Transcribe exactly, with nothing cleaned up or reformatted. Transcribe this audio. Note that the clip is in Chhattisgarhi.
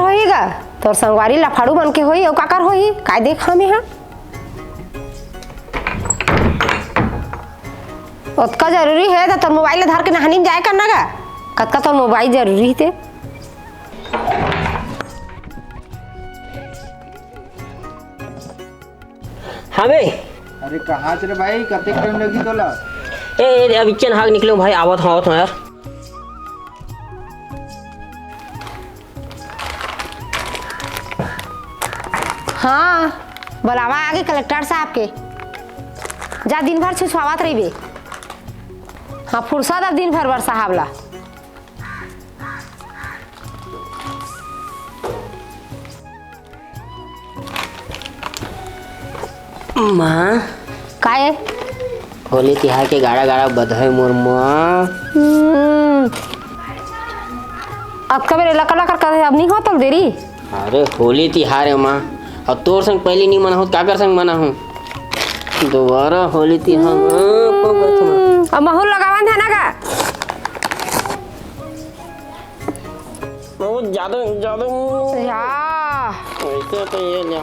होही गा, तोर संगवारी लफाड़ू मन के होही, अउ काकर होही, काय देखा में हा? ओतका जरूरी हे त तोर मोबाइल ला धर के नहानी में जाए करना गा, कतका तोर मोबाइल जरूरी हे ते। हाँ बे। अरे कहाँ च रे भाई, कतेक टाइम लगही तोला? ए, ए, अब इच्चन हाग निकले भाई, आवत हूँ, आवत हूँ यार। हाँ, बुलावा आगे कलेक्टर साहब के। जा दिन भर छुसवावत रहिबे। हाँ, फुर्सत अब दिन भर बर साहब ला। माँ। काय? होली तिहार के गाड़ा गाड़ा बधाई मोर माँ। हम्म। अब कबे लकर लकर करे, अब नहीं हो तल देरी? अरे होली तिहार हे माँ, अउ तोर संग पहिली नहीं मनाहूँ, काकर संग मनाहूँ? दोबारा होली तिहार, हाँ, पगत माँ। हम्म, अब महूँ लगावन हे ना का? बहुत ज्यादा, ज्यादा। या। वैसे तो ये ले।